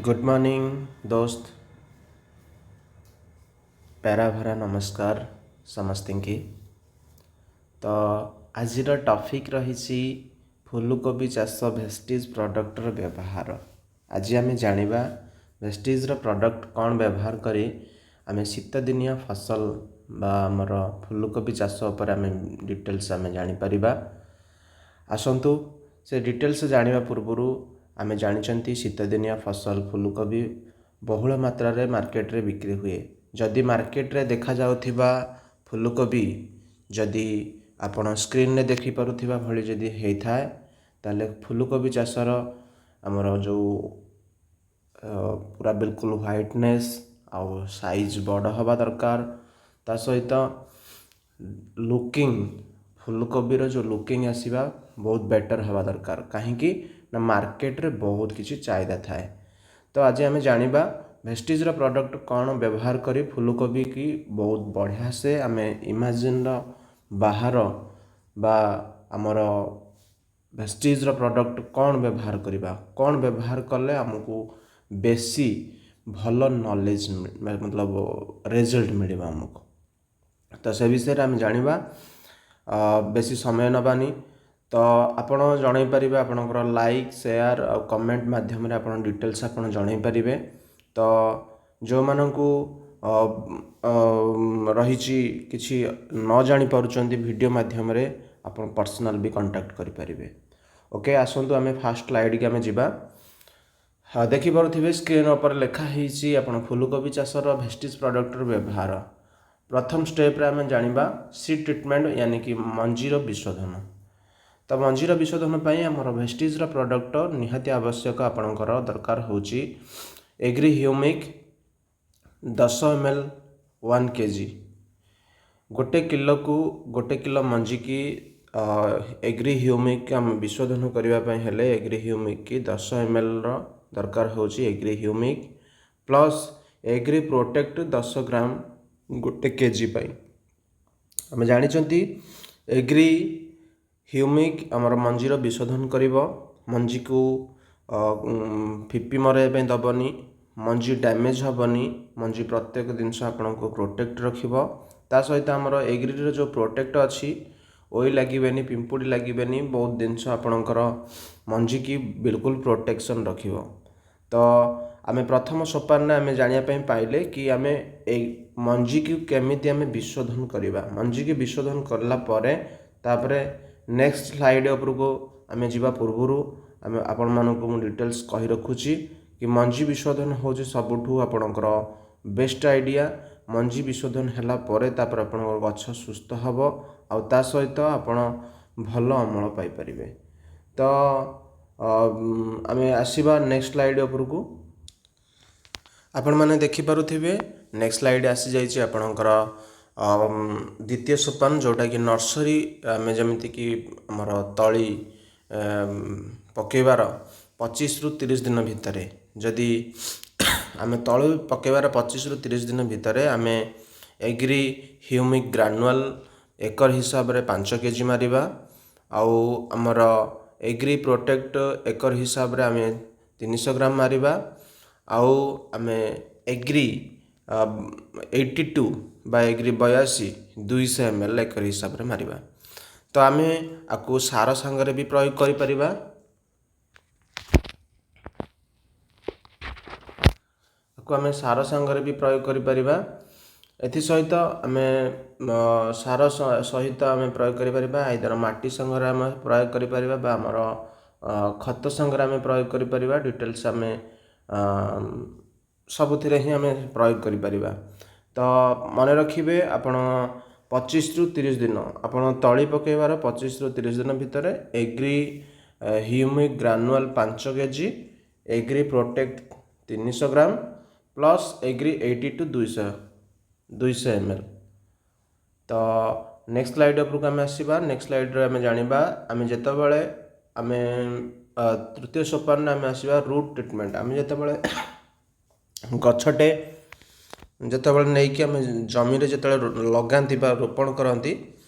Good morning ଦୋସ୍ତ, ପ୍ୟାରା ଭରା ନମସ୍କାର ସମସ୍ତିଙ୍କି। ତ ଆଜିର ଟପିକ୍ ରହିଛି ଫୁଲକୋବି ଚାଷ ଭେଷ୍ଟିଜ୍ ପ୍ରଡ଼କ୍ଟର ବ୍ୟବହାର। ଆଜି ଆମେ ଜାଣିବା ଭେଷ୍ଟିଜ୍ର ପ୍ରଡ଼କ୍ଟ କ'ଣ ବ୍ୟବହାର କରି ଆମେ ଶୀତଦିନିଆ ଫସଲ ବା ଆମର ଫୁଲକୋବି ଚାଷ ଉପରେ ଆମେ ଡିଟେଲ୍ସ ଆମେ ଜାଣିପାରିବା। ଆସନ୍ତୁ, ସେ ଡିଟେଲ୍ସ ଜାଣିବା ପୂର୍ବରୁ ଆମେ ଜାଣିଛନ୍ତି ଶୀତଦିନିଆ ଫସଲ ଫୁଲକୋବି ବହୁଳ ମାତ୍ରାରେ ମାର୍କେଟରେ ବିକ୍ରି ହୁଏ। ଯଦି ମାର୍କେଟରେ ଦେଖାଯାଉଥିବା ଫୁଲକୋବି ଯଦି ଆପଣ ସ୍କ୍ରିନରେ ଦେଖିପାରୁଥିବା ଭଳି ଯଦି ହେଇଥାଏ, ତାହେଲେ ଫୁଲକୋବି ଚାଷର ଆମର ଯେଉଁ ପୁରା ବିଲକୁଲ ହ୍ୱାଇଟନେସ୍ ଆଉ ସାଇଜ୍ ବଡ଼ ହେବା ଦରକାର। ତା ସହିତ ଲୁକିଂ, ଫୁଲକୋବିର ଯେଉଁ ଲୁକିଂ ଆସିବା ବହୁତ ବେଟର୍ ହେବା ଦରକାର, କାହିଁକି ନା ମାର୍କେଟରେ ବହୁତ କିଛି ଚାହିଦା ଥାଏ। ତ ଆଜି ଆମେ ଜାଣିବା ଭେଷ୍ଟିଜ୍ର ପ୍ରଡ଼କ୍ଟ କ'ଣ ବ୍ୟବହାର କରି ଫୁଲକୋବିକି ବହୁତ ବଢ଼ିଆ ସେ ଆମେ ଇମାଜିନ୍ର ବାହାର ବା ଆମର ଭେଷ୍ଟିଜ୍ର ପ୍ରଡ଼କ୍ଟ କ'ଣ ବ୍ୟବହାର କରିବା, କ'ଣ ବ୍ୟବହାର କଲେ ଆମକୁ ବେଶୀ ଭଲ ନଲେଜ, ମତଲବ ରେଜଲ୍ଟ ମିଳିବ ଆମକୁ। ତ ସେ ବିଷୟରେ ଆମେ ଜାଣିବା, ବେଶୀ ସମୟ ନେବାନି। ତ ଆପଣ ଜଣାଇ ପାରିବେ, ଆପଣଙ୍କର ଲାଇକ୍, ସେୟାର ଆଉ କମେଣ୍ଟ ମାଧ୍ୟମରେ ଆପଣ ଡିଟେଲ୍ସ ଆପଣ ଜଣାଇ ପାରିବେ। ତ ଯେଉଁମାନଙ୍କୁ ରହିଛି କିଛି ନ ଜାଣିପାରୁଛନ୍ତି, ଭିଡ଼ିଓ ମାଧ୍ୟମରେ ଆପଣ ପର୍ସନାଲ୍ ବି କଣ୍ଟାକ୍ଟ କରିପାରିବେ। ଓକେ, ଆସନ୍ତୁ ଆମେ ଫାଷ୍ଟ ସ୍ଲାଇଡ଼୍କି ଆମେ ଯିବା। ହଁ, ଦେଖିପାରୁଥିବେ ସ୍କ୍ରିନ୍ ଉପରେ ଲେଖା ହେଇଛି ଆପଣ ଫୁଲକୋବି ଚାଷର ଭେଷ୍ଟିଜ୍ ପ୍ରଡ଼କ୍ଟର ବ୍ୟବହାର। ପ୍ରଥମ ଷ୍ଟେପ୍ରେ ଆମେ ଜାଣିବା ସିଡ୍ ଟ୍ରିଟମେଣ୍ଟ, ୟାନି କି ମଞ୍ଜିର ବିଶୋଧନ। ତ ମଞ୍ଜିର ବିଶୋଧନ ପାଇଁ ଆମର ଭେଷ୍ଟିଜ୍ର ପ୍ରଡ଼କ୍ଟ ନିହାତି ଆବଶ୍ୟକ। ଆପଣଙ୍କର ଦରକାର ହେଉଛି agri humic 10 M L 1 KG. ଗୋଟେ କିଲୋକୁ, 1 କିଲୋ ମଞ୍ଜିକି ଏଗ୍ରି ହ୍ୟୁମିକ୍ ଆମେ ବିଶୋଧନ କରିବା ପାଇଁ ହେଲେ ଏଗ୍ରି ହ୍ୟୁମିକ୍ କି 10 ଏମ୍ ଏଲ୍ର ଦରକାର ହେଉଛି agri humic plus agri protect 10 ଗ୍ରାମ 1 କେଜି ପାଇଁ। ଆମେ ଜାଣିଛନ୍ତି ଏଗ୍ରି ହ୍ୟୁମିକ୍ ଆମର ମଞ୍ଜିର ବିଶୋଧନ କରିବ, ମଞ୍ଜିକୁ ଫିପି ମରାଇବା ପାଇଁ ଦେବନି, ମଞ୍ଜି ଡ୍ୟାମେଜ୍ ହେବନି, ମଞ୍ଜି ପ୍ରତ୍ୟେକ ଜିନିଷ ଆପଣଙ୍କୁ ପ୍ରୋଟେକ୍ଟ ରଖିବ। ତା ସହିତ ଆମର ଏଗ୍ରିର ଯେଉଁ ପ୍ରୋଟେକ୍ଟ ଅଛି, ଓଇ ଲାଗିବେନି, ପିମ୍ପୁଡ଼ି ଲାଗିବେନି, ବହୁତ ଜିନିଷ ଆପଣଙ୍କର ମଞ୍ଜିକି ବିଲକୁଲ ପ୍ରୋଟେକ୍ସନ୍ ରଖିବ। ତ ଆମେ ପ୍ରଥମ ସୋପାନରେ ଆମେ ଜାଣିବା ପାଇଁ ପାଇଲେ କି ଆମେ ଏଇ ମଞ୍ଜିକୁ କେମିତି ଆମେ ବିଶୋଧନ କରିବା। ମଞ୍ଜିକି ବିଶୋଧନ କଲା ପରେ ତାପରେ ନେକ୍ସଟ ସ୍ଲାଇଡ଼ ଉପରକୁ ଆମେ ଯିବା ପୂର୍ବରୁ ଆମେ ଆପଣମାନଙ୍କୁ ମୁଁ ଡିଟେଲ୍ସ କହି ରଖୁଛି କି ମଞ୍ଜି ବିଶୋଧନ ହେଉଛି ସବୁଠୁ ଆପଣଙ୍କର ବେଷ୍ଟ ଆଇଡ଼ିଆ। ମଞ୍ଜି ବିଶୋଧନ ହେଲା ପରେ ତାପରେ ଆପଣଙ୍କର ଗଛ ସୁସ୍ଥ ହେବ ଆଉ ତା ସହିତ ଆପଣ ଭଲ ଅମଳ ପାଇପାରିବେ। ତ ଆମେ ଆସିବା ନେକ୍ସଟ ସ୍ଲାଇଡ଼ ଉପରକୁ। ଆପଣମାନେ ଦେଖିପାରୁଥିବେ ନେକ୍ସଟ ସ୍ଲାଇଡ଼ ଆସିଯାଇଛି ଆପଣଙ୍କର ଦ୍ୱିତୀୟ ସୋପାନ, ଯେଉଁଟାକି ନର୍ସରୀ। ଆମେ ଯେମିତିକି ଆମର ତଳି ପକାଇବାର 25ରୁ 30 ଦିନ ଭିତରେ, ଯଦି ଆମେ ତଳି ପକାଇବାର 25ରୁ 30 ଦିନ ଭିତରେ ଆମେ ଏଗ୍ରି ହ୍ୟୁମିକ୍ ଗ୍ରାନୁଆଲ୍ ଏକର ହିସାବରେ 5 କେଜି ମାରିବା ଆଉ ଆମର ଏଗ୍ରି ପ୍ରୋଟେକ୍ଟ ଏକର ହିସାବରେ ଆମେ 300 ଗ୍ରାମ ମାରିବା ଆଉ ଆମେ ଏଗ୍ରି 82 ବା ଏଗ୍ରି 82 200 ଏମ୍ ଏଲ୍ ଏକର ହିସାବରେ ମାରିବା। ତ ଆମେ ଆକୁ ସାର ସାଙ୍ଗରେ ବି ପ୍ରୟୋଗ କରିପାରିବା। ଆକୁ ଆମେ ସାର ସାଙ୍ଗରେ ବି ପ୍ରୟୋଗ କରିପାରିବା। ଏଥିସହିତ ଆମେ ସାର ସହିତ ଆମେ ପ୍ରୟୋଗ କରିପାରିବା, ଆଇଦର ମାଟି ସାଙ୍ଗରେ ଆମେ ପ୍ରୟୋଗ କରିପାରିବା ବା ଆମର ଖତ ସାଙ୍ଗରେ ଆମେ ପ୍ରୟୋଗ କରିପାରିବା। ଡିଟେଲ୍ସ ଆମେ ସବୁଥିରେ ହିଁ ଆମେ ପ୍ରୟୋଗ କରିପାରିବା। ତ ମନେ ରଖିବେ, ଆପଣ 25ରୁ 30 ଦିନ, ଆପଣ ତଳି ପକାଇବାର 25ରୁ 30 ଦିନ ଭିତରେ agri humic granular 5 KG, agri protect 300 gram plus agri 82 200 M L. ତ ନେକ୍ସଟ ସ୍ଲାଇଡ଼ ଉପରକୁ ଆମେ ଆସିବା। ନେକ୍ସଟ ସ୍ଲାଇଡ଼ରେ ଆମେ ଜାଣିବା, ଆମେ ଯେତେବେଳେ ଆମେ ତୃତୀୟ ସୋପାନରେ ଆମେ ଆସିବା ରୁଟ୍ ଟ୍ରିଟମେଣ୍ଟ। ଆମେ ଯେତେବେଳେ ଗଛଟେ ଯେତେବେଳେ ନେଇକି ଆମେ ଜମିରେ ଯେତେବେଳେ ଲଗାନ୍ତି ବା ରୋପଣ କରନ୍ତି,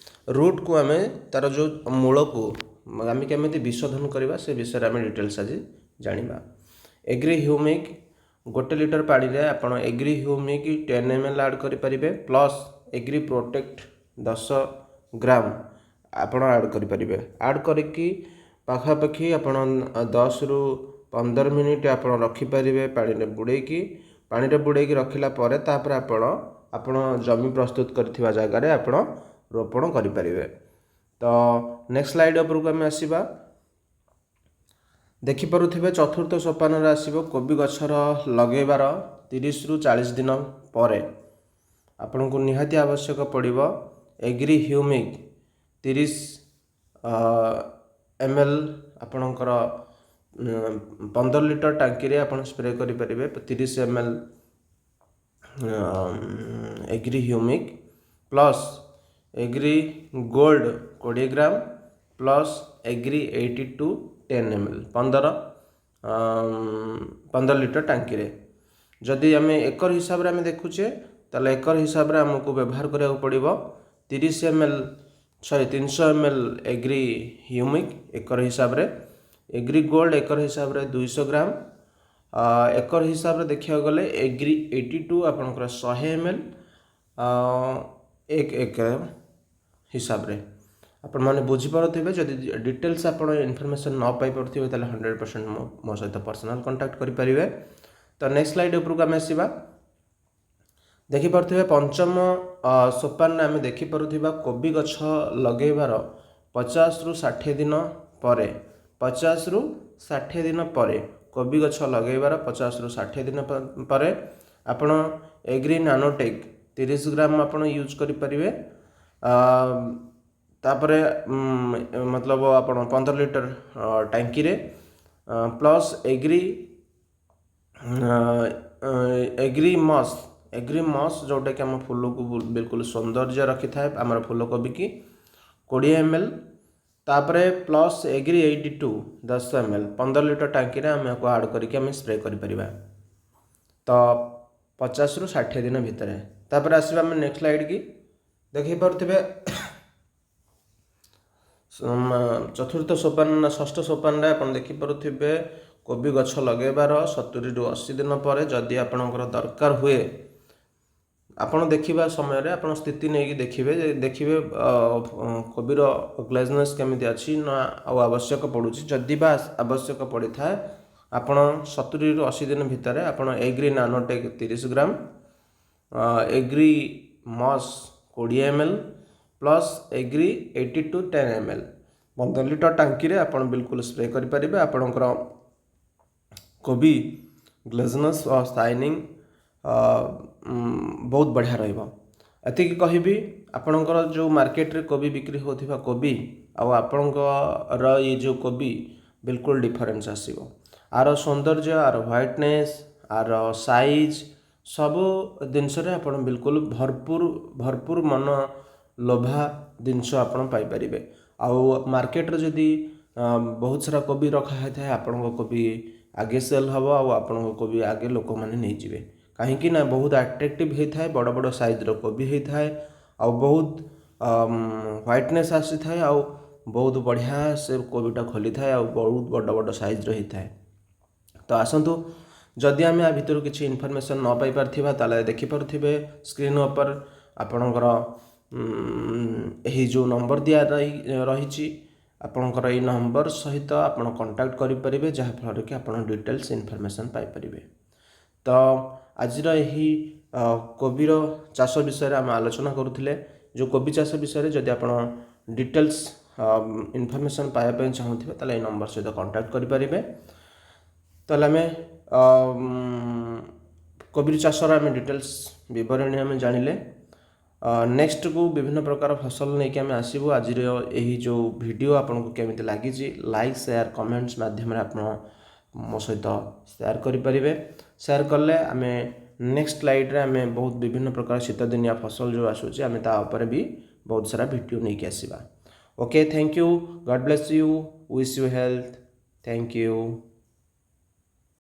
ରୁଟ୍କୁ ଆମେ ତା'ର ଯେଉଁ ମୂଳକୁ ଆମେ କେମିତି ବିଶୋଧନ କରିବା, ସେ ବିଷୟରେ ଆମେ ଡିଟେଲ୍ସ ଆଜି ଜାଣିବା। ଏଗ୍ରି ହ୍ୟୁମିକ୍ 1 ଲିଟର ପାଣିରେ ଆପଣ ଏଗ୍ରି ହ୍ୟୁମିକ୍ 10 ml add କରିପାରିବେ, ପ୍ଲସ୍ ଏଗ୍ରି ପ୍ରୋଟେକ୍ଟ 10 ଗ୍ରାମ ଆପଣ ଆଡ଼୍ କରିପାରିବେ। ଆଡ଼୍ କରିକି ପାଖାପାଖି ଆପଣ 10ରୁ 15 ମିନିଟ୍ ଆପଣ ରଖିପାରିବେ ପାଣିରେ ବୁଡ଼େଇକି। ପାଣିରେ ବୁଡ଼େଇକି ରଖିଲା ପରେ ତାପରେ ଆପଣ ଆପଣ ଜମି ପ୍ରସ୍ତୁତ କରିଥିବା ଜାଗାରେ ଆପଣ ରୋପଣ କରିପାରିବେ। ତ ନେକ୍ସଟ ସ୍ଲାଇଡ଼ ଉପରକୁ ଆମେ ଆସିବା। ଦେଖିପାରୁଥିବେ, ଚତୁର୍ଥ ସୋପାନରେ ଆସିବ କୋବି ଗଛର ଲଗେଇବାର 30ରୁ 40 ଦିନ ପରେ ଆପଣଙ୍କୁ ନିହାତି ଆବଶ୍ୟକ ପଡ଼ିବ ଏଗ୍ରି ହ୍ୟୁମିକ୍ 30 ml। ଆପଣଙ୍କର 15 ଲିଟର ଟାଙ୍କିରେ ଆପଣ ସ୍ପ୍ରେ କରିପାରିବେ 30 ml agri humic plus agri gold 20 gram plus agri 82 10 ml 15 litre ଟାଙ୍କିରେ। ଯଦି ଆମେ ଏକର ହିସାବରେ ଆମେ ଦେଖୁଛେ, ତାହେଲେ ଏକର ହିସାବରେ ଆମକୁ ବ୍ୟବହାର କରିବାକୁ ପଡ଼ିବ 30 ml, ସରି, 300 ml agri humic acre ହିସାବରେ, ଏଗ୍ରି ଗୋଲ୍ଡ ଏକର ହିସାବରେ 200 ଗ୍ରାମ, ଏକର ହିସାବରେ ଦେଖିବାକୁ ଗଲେ ଏଗ୍ରି 82 ଆପଣଙ୍କର 100 ml 1 acre ହିସାବରେ। ଆପଣମାନେ ବୁଝିପାରୁଥିବେ। ଯଦି ଡିଟେଲ୍ସ ଆପଣ ଇନଫର୍ମେସନ୍ ନ ପାଇପାରୁଥିବେ, ତାହେଲେ 100% ମୋ ସହିତ ପର୍ସନାଲ୍ କଣ୍ଟାକ୍ଟ କରିପାରିବେ। ତ ନେକ୍ସଟ ସ୍ଲାଇଡ଼ ଉପରକୁ ଆମେ ଆସିବା। ଦେଖିପାରୁଥିବେ, ପଞ୍ଚମ ସୋପାନରେ ଆମେ ଦେଖିପାରୁଥିବା କୋବି ଗଛ ଲଗେଇବାର 50ରୁ 60 ଦିନ ପରେ, 50ରୁ 60 ଦିନ ପରେ, କୋବି ଗଛ ଲଗେଇବାର 50ରୁ 60 ଦିନ ପରେ ଆପଣ ଏଗ୍ରି ନାନୋଟେକ୍ 30 ଗ୍ରାମ ଆପଣ ୟୁଜ୍ କରିପାରିବେ। ତାପରେ ମତଲବ ଆପଣ 15 ଲିଟର ଟାଙ୍କିରେ ପ୍ଲସ୍ ଏଗ୍ରି ମସ୍, ଯେଉଁଟାକି ଆମ ଫୁଲକୁ ବିଲକୁଲ ସୌନ୍ଦର୍ଯ୍ୟ ରଖିଥାଏ ଆମର ଫୁଲକୋବିକି, 20 ml, ତାପରେ ପ୍ଲସ୍ ଏଗ୍ରି 82 10 ml 15 litre ଟାଙ୍କିରେ ଆମେ ଏହାକୁ ଆଡ଼୍ କରିକି ଆମେ ସ୍ପ୍ରେ କରିପାରିବା। ତ 50ରୁ 60 ଦିନ ଭିତରେ। ତାପରେ ଆସିବା ଆମେ ନେକ୍ସଟ ସ୍ଲାଇଡ଼୍ କି। ଦେଖିପାରୁଥିବେ, ଚତୁର୍ଥ ସୋପାନ ନା ଷଷ୍ଠ ସୋପାନରେ ଆପଣ ଦେଖିପାରୁଥିବେ, କୋବି ଗଛ ଲଗେଇବାର 70ରୁ 80 ଦିନ ପରେ ଯଦି ଆପଣଙ୍କର ଦରକାର ହୁଏ, ଆପଣ ଦେଖିବା ସମୟରେ ଆପଣ ସ୍ଥିତି ନେଇକି ଦେଖିବେ ଯେ ଦେଖିବେ କୋବିର ଗ୍ଲେଜନେସ୍ କେମିତି ଅଛି ନା ଆଉ ଆବଶ୍ୟକ ପଡ଼ୁଛି। ଯଦି ବା ଆବଶ୍ୟକ ପଡ଼ିଥାଏ, ଆପଣ 70ରୁ 80 ଦିନ ଭିତରେ ଆପଣ ଏଗ୍ରି ନାନୋଟେକ୍ 30 ଗ୍ରାମ, ଏଗ୍ରି ମସ୍ 20 ml plus agri 82 10 ml 15 litre ଟାଙ୍କିରେ ଆପଣ ବିଲକୁଲ ସ୍ପ୍ରେ କରିପାରିବେ। ଆପଣଙ୍କର କୋବି ଗ୍ଲେଜନେସ୍ ଓ ସାଇନିଂ ବହୁତ ବଢ଼ିଆ ରହିବ। ଏତିକି କହିବି, ଆପଣଙ୍କର ଯେଉଁ ମାର୍କେଟରେ କୋବି ବିକ୍ରି ହେଉଥିବା କୋବି ଆଉ ଆପଣଙ୍କର ଏଇ ଯେଉଁ କୋବି ବିଲକୁଲ ଡିଫରେନ୍ସ ଆସିବ। ଆର ସୌନ୍ଦର୍ଯ୍ୟ, ଆର ହ୍ୱାଇଟନେସ୍, ଆର ସାଇଜ୍, ସବୁ ଜିନିଷରେ ଆପଣ ବିଲକୁଲ ଭରପୁର ଭରପୁର ମନ ଲୋଭା ଜିନିଷ ଆପଣ ପାଇପାରିବେ। ଆଉ ମାର୍କେଟରେ ଯଦି ବହୁତ ସାରା କୋବି ରଖା ହେଇଥାଏ, ଆପଣଙ୍କ କୋବି ଆଗେ ସେଲ୍ ହେବ ଆଉ ଆପଣଙ୍କ କୋବି ଆଗେ ଲୋକମାନେ ନେଇଯିବେ। କାହିଁକି ନା ବହୁତ ଆଟ୍ରାକ୍ଟିଭ୍ ହେଇଥାଏ, ବଡ଼ ବଡ଼ ସାଇଜ୍ର କୋବି ହେଇଥାଏ ଆଉ ବହୁତ ହ୍ୱାଇଟନେସ୍ ଆସିଥାଏ ଆଉ ବହୁତ ବଢ଼ିଆ ସେ କୋବିଟା ଖୋଲିଥାଏ ଆଉ ବହୁତ ବଡ଼ ବଡ଼ ସାଇଜ୍ର ହେଇଥାଏ। ତ ଆସନ୍ତୁ, ଯଦି ଆମେ ଆ ଭିତରୁ କିଛି ଇନଫର୍ମେସନ୍ ନ ପାଇପାରିଥିବା, ତାହେଲେ ଦେଖିପାରୁଥିବେ ସ୍କ୍ରିନ୍ ଉପରେ ଆପଣଙ୍କର ଏହି ଯେଉଁ ନମ୍ବର ଦିଆ ରହିଛି, ଆପଣଙ୍କର ଏଇ ନମ୍ବର ସହିତ ଆପଣ କଣ୍ଟାକ୍ଟ କରିପାରିବେ, ଯାହାଫଳରେ କି ଆପଣ ଡିଟେଲ୍ସ ଇନଫର୍ମେସନ୍ ପାଇପାରିବେ। ତ ଆଜିର ଏହି କୋବିର ଚାଷ ବିଷୟରେ ଆମେ ଆଲୋଚନା କରୁଥିଲେ। ଯେଉଁ କୋବି ଚାଷ ବିଷୟରେ ଯଦି ଆପଣ ଡିଟେଲ୍ସ ଇନଫର୍ମେସନ୍ ପାଇବା ପାଇଁ ଚାହୁଁଥିବେ, ତାହେଲେ ଏଇ ନମ୍ବର ସହିତ କଣ୍ଟାକ୍ଟ କରିପାରିବେ। ତାହେଲେ ଆମେ କୋବି ଚାଷର ଆମେ ଡିଟେଲ୍ସ ବିବରଣୀ ଆମେ ଜାଣିଲେ। ନେକ୍ସଟକୁ ବିଭିନ୍ନ ପ୍ରକାର ଫସଲ ନେଇକି ଆମେ ଆସିବୁ। ଆଜିର ଏହି ଯେଉଁ ଭିଡ଼ିଓ ଆପଣଙ୍କୁ କେମିତି ଲାଗିଛି, ଲାଇକ୍, ସେୟାର, କମେଣ୍ଟସ୍ ମାଧ୍ୟମରେ ଆପଣ ମୋ ସହିତ ସେୟାର କରିପାରିବେ। ସେୟାର କଲେ ଆମେ ନେକ୍ସଟ ସ୍ଲାଇଡ଼ରେ ଆମେ ବହୁତ ବିଭିନ୍ନ ପ୍ରକାର ଶୀତଦିନିଆ ଫସଲ ଯେଉଁ ଆସୁଛି, ଆମେ ତା ଉପରେ ବି ବହୁତ ସାରା ଭିଡ଼ିଓ ନେଇକି ଆସିବା। Okay, thank you, God bless you, wish you health, thank you.